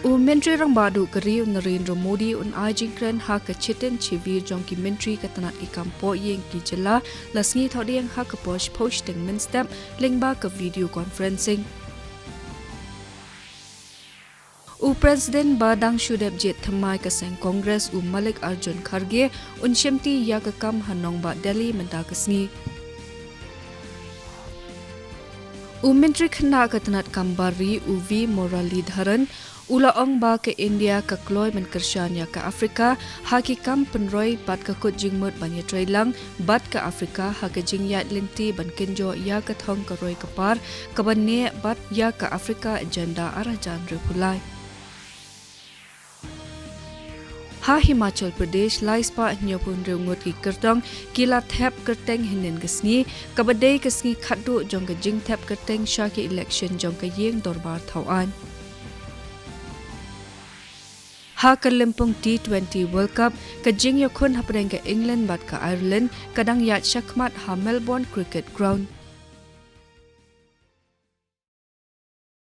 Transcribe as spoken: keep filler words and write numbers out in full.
U Myntri Rangbah Duh ka ri u Narendra Modi un ai jingkren ha ka chitin chivir jong ki Myntri ka tnat ki kam pohïing ki jylla la sngi Thohdieng ha ka por shiphew shiteng mynstep lyngba ka video conferencing. U President ba dang shu dep jied thymmai ka seng Congress u Mallikarjun Kharge un shimti ïa ka kam ha nongbah Delhi mynta ka sngi. U Myntri Khynnah ka tnat kam bar ri u V Muralidharan u la ong ba ka India ka kloi ban kyrshan ïa ka Africa ha ki kam pynroi bad ka kut jingmut ban ïatreilang bad ka Africa ha ka jingïaid lynti ban kynjoh ïa ka thong ka roi ka par kaba neh bad ïa ka Africa Agenda ar hajar hynriewphew lai. Ha Himachal Pradesh, lai spah hynñiewphew hynriew ngut ki kyrtong ki la thep kyrteng hynnin ka sngi, kaba dei ka sngi khatduh jong ka jingthep kyrteng sha ki election jong ka ïing dorbar thaw aiñ. Ha ka lympung T twenty World Cup, ka jingïakhun hapdeng ka England bad ka Ireland ka dang ïaid shakhmat ha Melbourne Cricket Ground.